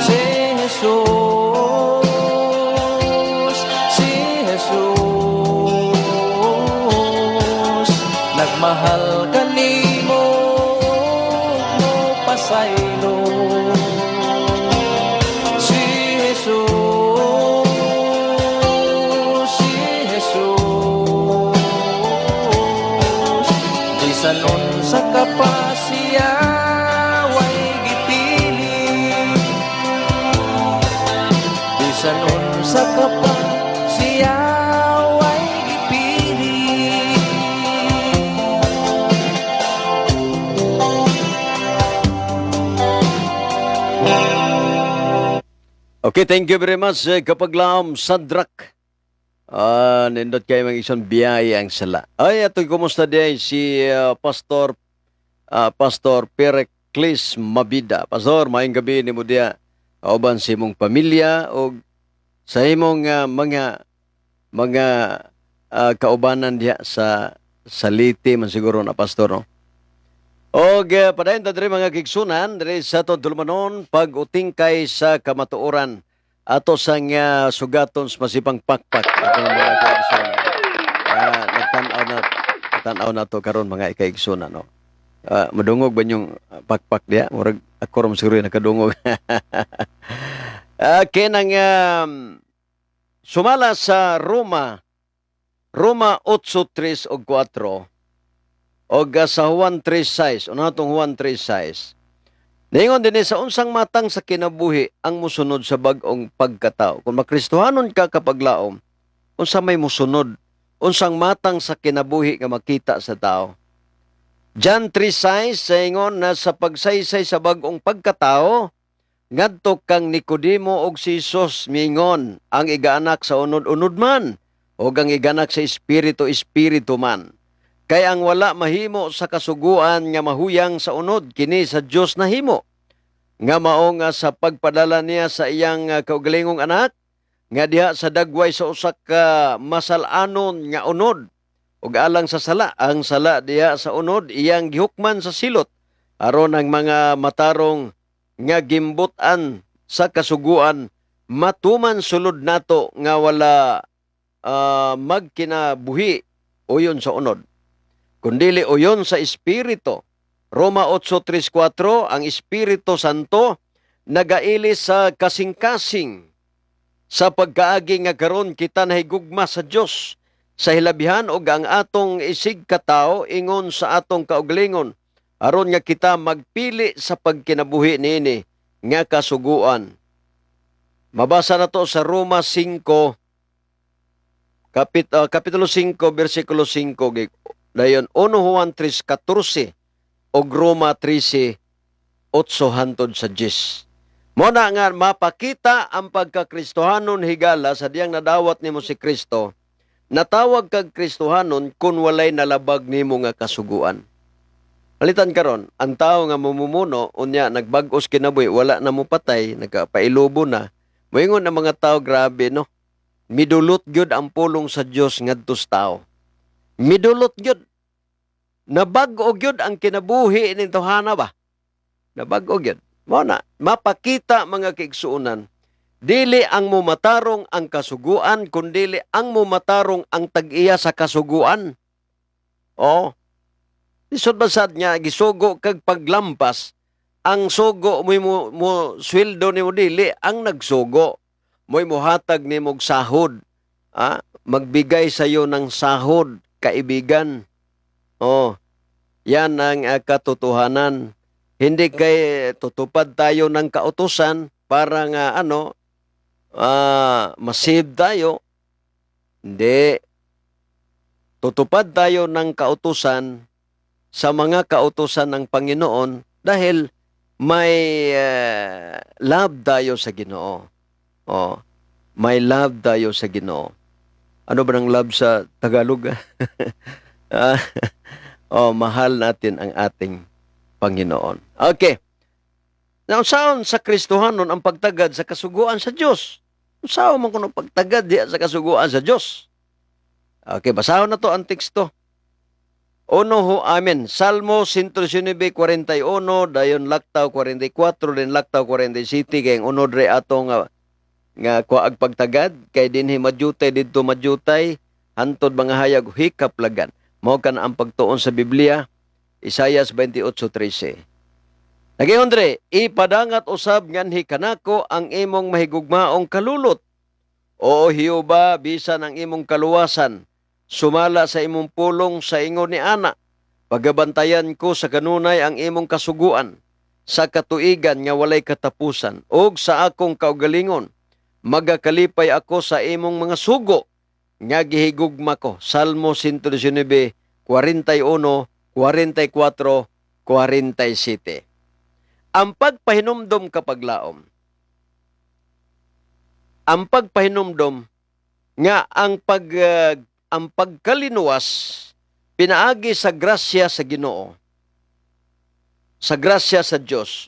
Si Jesus, si Jesus, nagmahal kanimo mo pasaylo si Jesus, si Jesus. Bisan unsa ka pa, siya way gipili. Bisan unsa ka pa, siya way gipili. Okay, thank you very much, Kapaglaom Sadrak. Nindot kayo, mga igsoon, Biyahe ang Sala. Ay, ato'y kumusta di si Pastor Pericles Mabida. Pastor, maayong gabi nimo diya. Kauban sa imong pamilya o sa imong mga kaubanan diha sa Leyte man siguro na, Pastor, no? Og padayon ta diri, mga kaigsunan, diri sa atong tulumanon, Pag-utingkay sa Kamatuoran, ato sang sugaton sa masipang pakpak atong mga kaigsunan. Nagtan-aw na to karon, mga kaigsunan, no. Madungog ba yung pakpak diya? Murag ako ra man siguro yung nakadungog. Kinang sumala sa Roma 8:3 og 4 og sa Juan 3:6, ano atong Juan 3:6? Ningon din sa unsang matang sa kinabuhi ang musunod sa bag-ong pagkatao. Kung makristohanon ka kapaglaom, unsa may musunod, unsang matang sa kinabuhi nga makita sa tao. John 3:6 sa ingon na sa pagsaysay sa bag-ong pagkatao, ngadto kang Nicodemo og si Jesus mingon, ang igaanak sa unod-unod man ug ang iganak sa espiritu, espiritu man. Kay ang wala mahimo sa kasuguan nga mahuyang sa unod, kini sa Dios nahimo. Nga mao nga sa pagpadala niya sa iyang kaugalingong anak nga diha sa dagway sa usa ka masal-anon nga unod ug alang sa sala, ang sala diha sa unod iyang gihukman sa silot, aron ang mga matarong nga gimbut-an sa kasuguan matuman sulod nato nga wala magkinabuhi uyon sa unod kundili uyon sa espiritu. Roma 8:3-4, ang Espiritu Santo nagaili sa kasing-kasing sa pagkaagi nga karon kita nahigugma sa Dios sa hilabihan og ang atong isig katao ingon sa atong kaugalingon, aron nga kita magpili sa pagkinabuhi niini nga kasuguan. Mabasa na to sa Roma 5 kapitulo 5 bersikulo 5, dayon 1 Juan 3:14 og Roma 13:8 hantod sa 10. Mo na nga mapakita ang pagkakristohanon, higala, sa diyang nadawat nimo si Kristo. Natawag kag Kristohanon kung walay nalabag nimo nga kasuguan. Palitan karon, ang tao nga mamumuno, unya nagbag-os kinabuhi, wala na mo patay, nagpailobo na. Moingon ang mga tao, "Grabe, no. Midulot gyud ang pulong sa Dios ngadto sa tao. Midulot gyud. Nabag-o gyud ang kinabuhi ning tawhana ba? Nabag-o gyud." Mao na, mapakita, mga kaigsuonan, dili ang mumatarong ang kasuguan, kundili ang mumatarong ang tag-iya sa kasuguan. Oh. Lisod ba sad nga gisugo kag paglampas, ang sugo mo sweldo nimo, dili ang nagsugo mo'y muhatag nimo og sahod. Ah, magbigay sa iyo ng sahod, kaibigan. Oh. Yan ang katotohanan. Hindi kay tutupad tayo ng kautusan para nga ano, ma-save tayo. Hindi. Tutupad tayo ng kautusan sa mga kautusan ng Panginoon dahil may love tayo sa Ginoo. Oh, may love tayo sa Ginoo. Ano ba ng love sa Tagalog? Ah, oh, mahal natin ang ating Panginoon. Okay. Now, saon sa Kristohanon ang pagtagad sa kasuguan sa Dios? Unsaon man kuno pagtagad diha sa kasuguan sa Dios? Okay, basahon na to ang teksto. Uno ho, amen. Salmo 119:41, dayon Laktaw 44, din Laktaw 47, kay ang unod re ato nga kuag pagtagad, kay dinhi madyutay, didto madyutay, hantod mga hayag hikaplagan. Mao kan ang pagtuon sa Biblia, Isayas 28:13. Nagingon dre, "Ipadangat usab nganhi kanako ang imong mahigugmaong kalulot. Oo Jehova, bisan ang imong kaluwasan, sumala sa imong pulong sa ingon ni ana. Pagabantayan ko sa kanunay ang imong kasuguan sa katuigan nga walay katapusan, ug sa akong kaugalingon magakalipay ako sa imong mga sugo nga gihigugma ko." Salmo 119, 41, 44, 47. Ang pagpahinumdom, kapaglaom. Ang pagpahinumdom nga ang pagkalinuwas pinaagi sa grasya sa Ginoo, sa grasya sa Dios,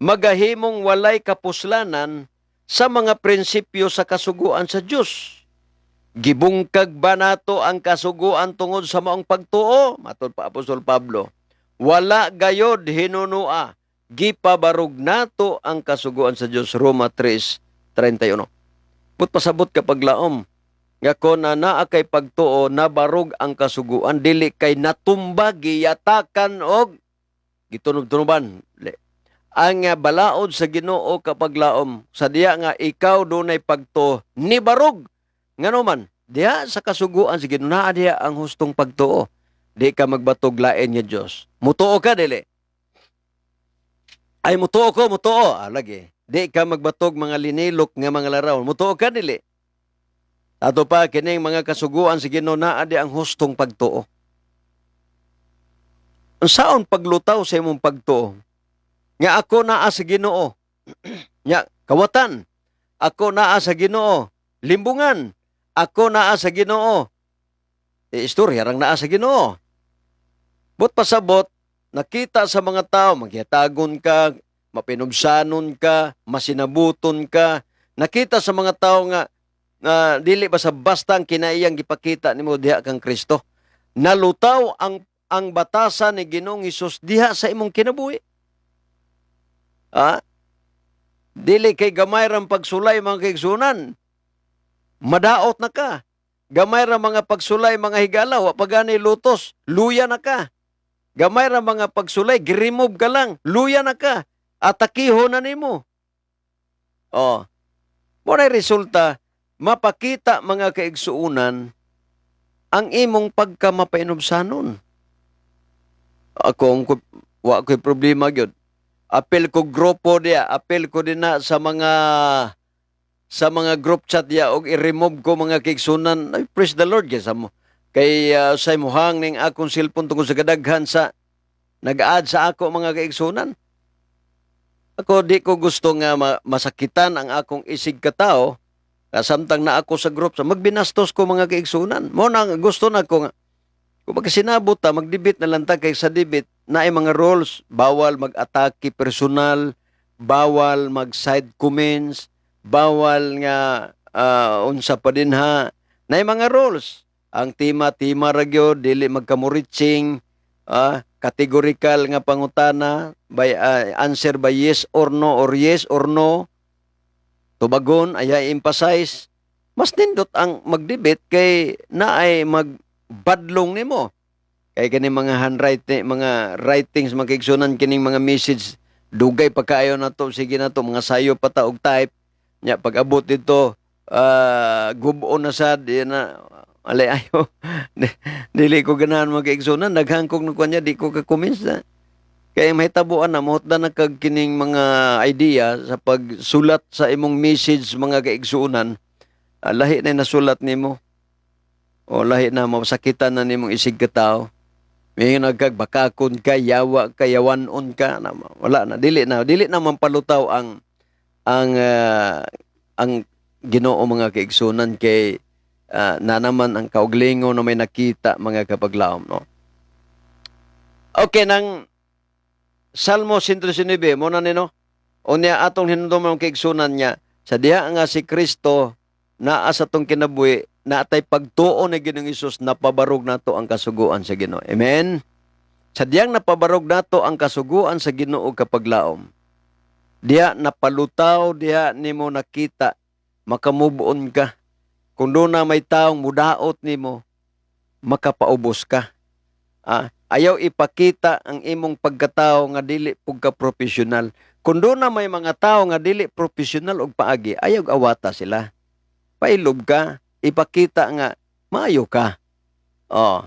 magahimong walay kapuslanan sa mga prinsipyo sa kasuguan sa Dios. "Gibungkag ba nato ang kasuguan tungod sa maong pagtuo?" Matod pa Apostol Pablo. "Wala gayod hinunua. Gipabarog nato ang kasuguan sa Dios." Roma 3:31. But pasabot, kapaglaom, nga kon na naa kay pagtuo, nabarog ang kasuguan, dili kay natumba, giyatakan og gitunob-tunoban. Ang balaod sa Ginoo, kapaglaom, sa diya nga ikaw dunay pagtuo, nibarog. Ngano man, diha sa kasuguan sa Ginoo naa diha ang hustong pagtuo. Di ka magbatog lain nga Dios. Mutuo ka, dili? Ay, mutuo ko, mutuo. Ah, lagi. Di ka magbatog mga linilok nga mga larawan. Mutuo ka, dili? Ato pa, kining mga kasuguan sa Ginoo, naa di ang hustong pagtuo. Unsaon paglutaw sa imong pagtuo? Nga ako naa sa Ginoo. Nya kawatan. Ako naa sa Ginoo. Limbungan. Ako naa sa Ginoo. E, istorya rang naa sa Ginoo. But pasabot, nakita sa mga tao, magyatagon ka, mapinubsanon ka, masinabuton ka. Nakita sa mga tao nga na dili ba sa basta ang kinaiyang gipakita nimo diha kang Kristo. Nalutaw ang batasan ni Ginoong Hesus diha sa imong kinabuhi. Ah? Dili kay gamay rang pagsulay, mga kaigsunan. Madaot na ka. Gamay ra mga pagsulay, mga higala, wa pa gani lutos, luya na ka. Gamay ra mga pagsulay, gi-remove ka lang, luya na ka. Atakiho na nimo. Oh. Mo na resulta, mapakita, mga kaigsuunan, ang imong pagkamapainubsanon. Ako ang wa ko'y problema gyud. Apil ko grupo diya, apil ko din na sa mga group chat diya og i-remove ko, mga kaigsunan. Ay, praise the Lord kay sa mo. Kay say muhang ning akong cellphone tungkol sa kadaghan sa nag-add sa ako, mga kaigsunan. Ako, di ko gusto nga masakitan ang akong isig katao kasamtang na ako sa group sa magbinastos ko, mga kaigsunan. Mo na gusto na ko nga kung magkasinabot ta, mag-debate na lang ta, kay sa debate na ay mga rules, bawal mag-atake personal, bawal mag-side comments, bawal nga unsa pa din ha, na mga rules. Ang tema, tema ra gyud, dili magkamuritsing, categorical nga pangutana, by answer by yes or no or yes or no. Tubagon, ay emphasize. Mas nindot ang mag-debate kay naay magbadlong nimo. Kay kani mga handwriting, mga writings, mga kaigsunan, kining mga message, dugay pa kaayo na to, sige na to, mga sayo pa ta og type. Nya pag abot dito, gubo na sad, di na alay ayo. Dili ko ganahan, mga kaigsunan, daghan kog nagkuan niya, di ko ka-comments na. Kaya mahitabuan na mohutdan na kag kining mga idea sa pagsulat sa imong message, mga kaigsuonan, lahi na nasulat nimo. O lahi na masakitan na nimong isig ka tao. May nagkag bakakon ka, yawa ka, yawanon ka, na, wala na, dili na mampalutaw ang Ginoo, mga kaigsunan, kay na naman ang kauglingon na may nakita, mga kapaglaom, no. Okay, nang Salmo 119 mo na nino. Unya atong hinumduman, kaigsunan niya sa diha nga si Kristo naa sa atong kinabuhi, naatay pagtuo ni Ginoong Hesus, napabarog nato ang kasuguan sa Ginoo. Amen. Sa diyang napabarog nato ang kasuguan sa Ginoo, kapaglaom. Diha napalutaw, diha nimo nakita, makamove on ka. Kung doon na may taong mudaot nimo, makapaubos ka. Ayaw ipakita ang imong pagkatao nga dili pug ka professional. Kung doon na may mga tao nga dili professional og paagi, ayaw awata sila. Pailob ka, ipakita nga maayo ka. Oh.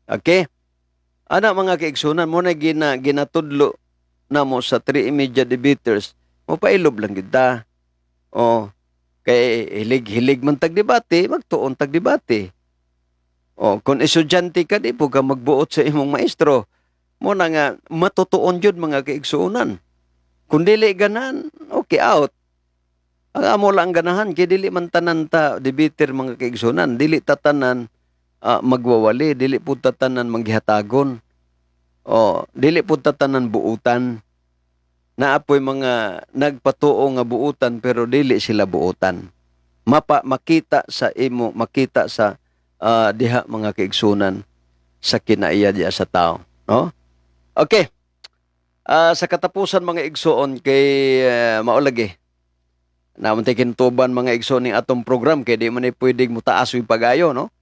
Okay? Ana, mga kaigsunan, mo na ginatudlo namo sa three media debaters, mo pailob lang kita. Oh. Kay hilig-hilig man tag debate, magtuon tag debate. Oh, kung estudyante ka, di po ka magbuot sa imong maestro. Mo na nga matutuon jud, mga kaigsuonan. Kung dili ganahan, okay, out. Ang amo lang ganahan kay dili man tanan ta debater, mga kaigsuonan, dili ta tanan magwawali, dili pud ta tanan manggihatagon. Oh, dili pud ta tanan buutan. Naapoy mga nagpatuo nga buutan pero dili sila buutan. Mapa makita sa imo, makita sa diha, mga kaigsunan, sa kinaiya diha sa tao, no? Okay. Sa katapusan, mga igsoon, kay maulagi. Naman tay kinutuban, mga igsoon, ning atong program kay di man ni pwedeng mutaas yung pagayo, no?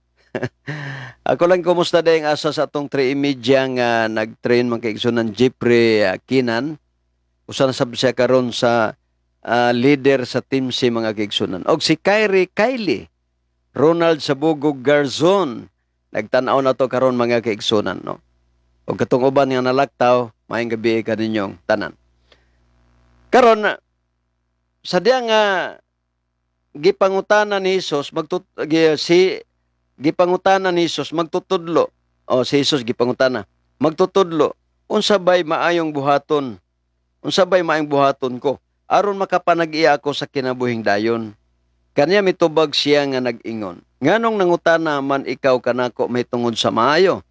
Ako lang kumusta dayong asa sa atong 3 media nga nag-train, mga kaigsoon, ng Jeffrey Kinan. Usa na sab siya karon sa leader sa Team C, mga kaigsunan. Og si Kyrie Kylie Ronald Sabugog Garzon, nagtan-aw na to karon, mga kaigsunan, no. Og katong uban nga nalaktaw, maayong gabi kaninyong tanan. Karon sa diya nga gipangutana ni Jesus si gipangutana ni Jesus magtutudlo, o si Jesus gipangutana, "Magtutudlo, unsa bay maayong buhaton? Unsa bay maayong buhaton ko aron makapanag-iya ako sa kinabuhing dayon?" Kanya mitubag siya nga nag-ingon, "Nganong nangutana man ikaw kanako mahitungod sa maayo?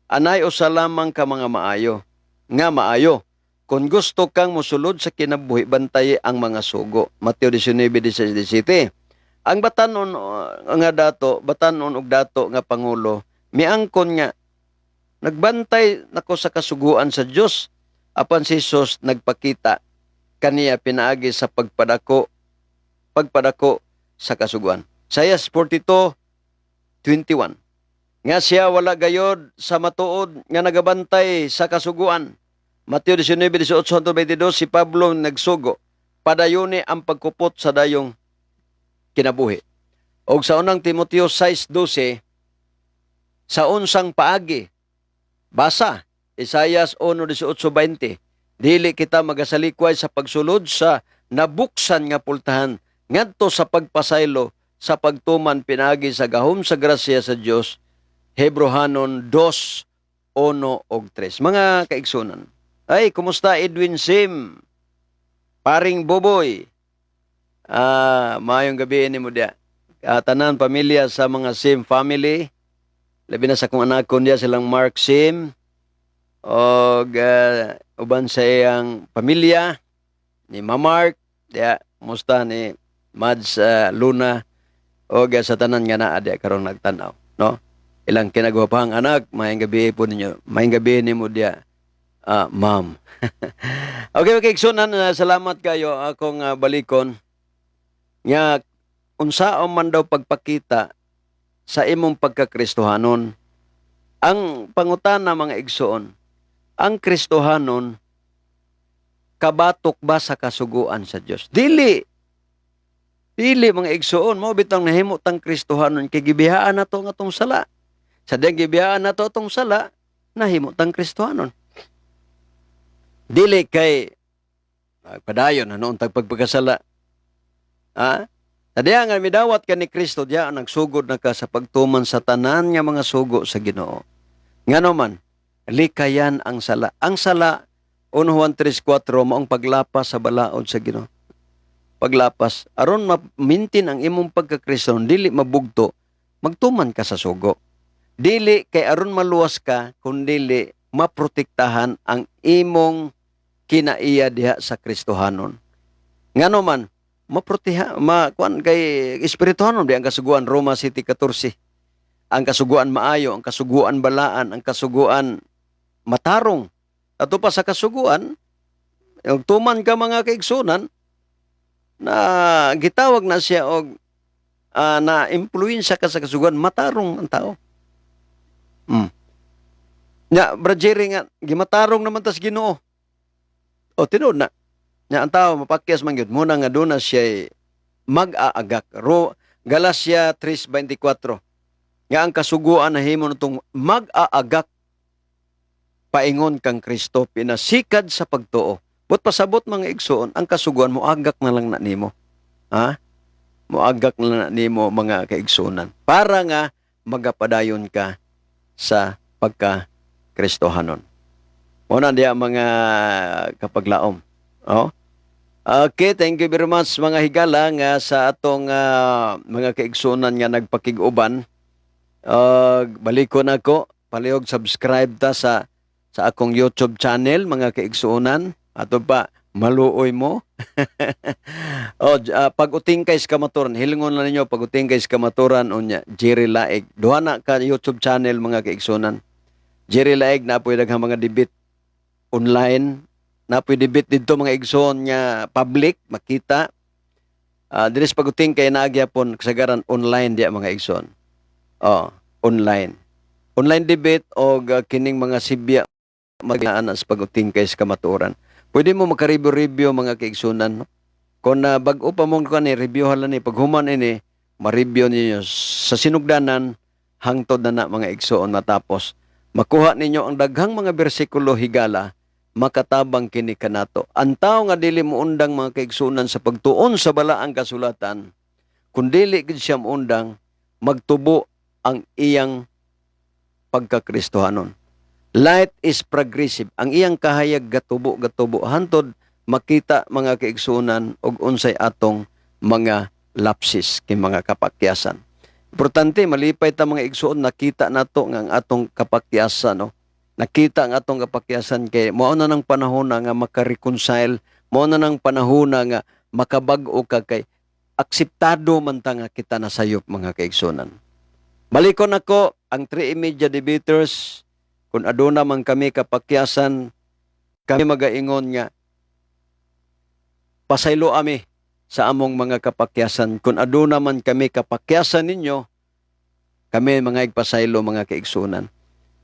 Anay usa lamang ka mga maayo nga maayo. Kung gusto kang mosulod sa kinabuhi, bantayi ang mga sugo." Mateo 19:16-17. Ang batanon nga dato, batanon og dato nga pangulo, miangkon nga, "Nagbantay nako sa kasuguan sa Dios." Apan si Jesus nagpakita kaniya pinaagi sa pagpadako sa kasuguan. Isaiah 42:21. Nga siya wala gayod sa matuod nga nagabantay sa kasuguan. Mateo 19:18-22, si Pablo nagsugo, padayuni ang pagkupot sa dayong kinabuhi. Og sa unang Timoteo 6:12, sa unsang paagi? Basa, Isayas 1:18-20. Dili kita magasalikway sa pagsulod sa nabuksan nga pultahan ngadto sa pagpasaylo sa pagtuman pinaagi sa gahom sa grasya sa Dios. Hebrohanon 2:1 og 3. Mga kaigsunan. Ay, kumusta, Edwin Sim? Paring Boboy. Ah, maayong gabi nimo diya. Tanan pamilya sa mga Sim family. Labi na sa akong anak niya, silang Mark Sim. Og uban sa iyang pamilya ni Mamark, diya, kumusta ni Mads Luna og sa tanan nga naa diya karon nagtan-aw, no? Ilang kinagwapahang anak, maayong gabi po ninyo. Maayong gabi nimo diya, ma'am. Okay, igsunan, salamat kayo akong balikon. Nga unsaon man daw pagpakita sa imong pagkakristohanon? Ang pangutana, mga igsoon, ang Kristohanon kabatok ba sa kasuguan sa Dios? Dili. Dili, mga igsoon, mao bitang nahimo tang Kristohanon kay gibihaan nato ang atong sala. Sa diyang gibihaan nato atong sala, nahimo tang Kristohanon. Dili kay padayon na noon tag pagpagkasala. Ha? Sa diya nga midawat ka ni Kristo, diya nagsugod na ka sa pagtuman sa tanan nga mga sugo sa Ginoo. Ngano man, likayan ang sala. Ang sala, 1 Juan 3:4, maong paglapas sa balaod sa Ginoo. Paglapas, aron ma-maintain ang imong pagkakristo, dili mabugto, magtuman ka sa sugo. Dili kay aron maluwas ka, kundili maprotektahan ang imong kinaiya diha sa Kristohanon. Ngano man, maproteha, ma kuan kay espirituhanon di ang kasuguan, Roma 7:14. Ang kasuguan maayo, ang kasuguan balaan, ang kasuguan matarong. Ato pa sa kasuguan, tuman ka, mga kaigsunan, na gitawag na siya og na impluwensya ka sa kasuguan, matarong ang tao. Nya, Brad Jerry nga, gimatarong naman tas Ginoo. O, tinuod na. Nya, ang tao, mapakyas man gyud. Muna nga doon na siya mag-aagak. Galacia 3:24. Nga ang kasuguan na himo nitong mag-aagak paingon kang Kristo pinasikad sa pagtuo. But pasabot, mga igsoon, ang kasuguan mo agak na lang na nimo. Ha? Moagak na lang na nimo, mga kaigsuonan. Para nga magapadayon ka sa pagka Kristohanon. Muna diya, mga kapaglaom. Oh? Okay, thank you very much, mga higala, nga sa atong mga kaigsuonan nga nagpakig-uban. Balikon ako, palihog subscribe ta sa akong YouTube channel, mga kaigsuonan. Ato pa maluoy mo. Oh, pag-uting kay sa kamaturan, hilingon lang ninyo pag-uting kay sa kamaturan, unya Jerry Laig. Duha na ka YouTube channel, mga kaigsuonan. Jerry Laig na po'y daghang mga debate online. Na po'y debate didto, mga igsoon, nga public makita. Diri sa pag-uting kay naagyapon kasagaran online diya, mga igsoon. Oh, online. Online debate og kining mga sibya magaan sa pag-uting kay sa kamatuoran. Pwede mo maka-review-review, mga kaigsunan, no? Kung na bag-o pa mong kani review hala ni paghuman ini, ma-review ninyo sa sinugdanan hangtod na na, mga igsoon, matapos. Makuha ninyo ang daghang mga bersikulo, higala, Makatabang kini kanato. Ang tao nga dili moundang, mga kaigsunan, sa pagtuon sa balaang kasulatan, kung dili gid siya moundang, magtubo ang iyang pagkakristohanon. Light is progressive. Ang iyang kahayag gatubo gatubo hantod makita, mga kaigsunan, og unsay atong mga lapses kay mga kapakyasan. Importante malipay ta, mga igsuon, nakita nato nga ang atong kapakyasan, no. Nakita ang atong kapakyasan kay mao na ng panahon na nga maka-reconcile, mao na ng panahon na nga makabag-o ka kay akseptado man ta nga kita nasayop, mga kaigsunan. Balikon ako ang 3 Media Debaters. Kung aduna man kami kapakyasan, kami magaingon nga pasaylo ami sa among mga kapakyasan. Kung aduna man kami kapakyasan ninyo, kami mga igpasaylo, mga kaigsunan.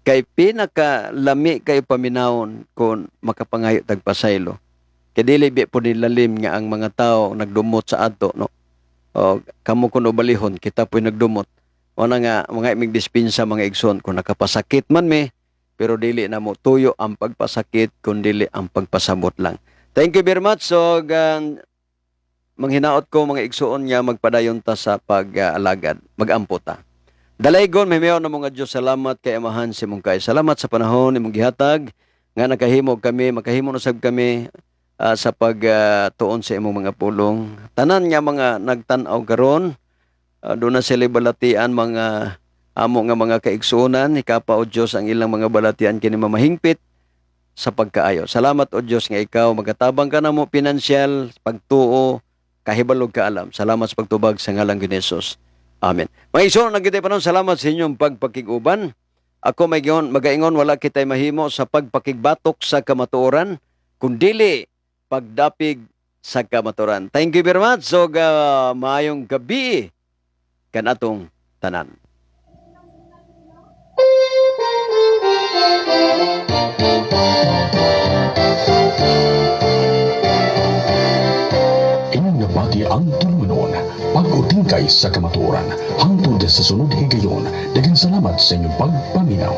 Kay pinakalami kay paminawon kung makapangayo tag pasaylo. Kay dili bi po nilalim nga ang mga tao nagdumot sa ato, no. O kamo kuno balihon, kita po'y nagdumot. Mao na nga mga imig dispensa, mga igsoon, kung nakapasakit man mi, pero dili na mo tuyo ang pagpasakit kun dili ang pagpasabot lang. Thank you very much. So manghinaot ko, mga igsuon, nga magpadayon ta sa pag-alagad. Magampo ta. Dalaygon, may na mga Diyos, salamat kay Amahan si mong kay. Salamat sa panahon imong gihatag nga nakahimo kami, makahimo na sab kami sa pagtuon sa imong mga pulong. Tanan nga mga nagtan-aw karon, doon na sila balatian, mga amo nga mga kaigsuonan, hikapa o Diyos ang ilang mga balatian kini mamahingpit sa pagkaayo. Salamat o Diyos nga ikaw magatabang ka namo pinansyal, pagtuo, kahibalog kaalam. Salamat sa pagtubag sa ngalang ni Jesus. Amen. Mga igsoon, nagkitay panon, salamat sa inyong pagpakiguban. Ako may gion, magaingon, wala kitay mahimo sa pagpakigbatok sa kamatuoran, kundili pagdapig sa kamatuoran. Thank you very much. So, maayong gabi kanatong tanan. Inyong nabati ang tulumanon, pag-utingkay sa kamatuoran, hangtod sa sunod higayon. Daghang salamat sa inyong pagpaminaw.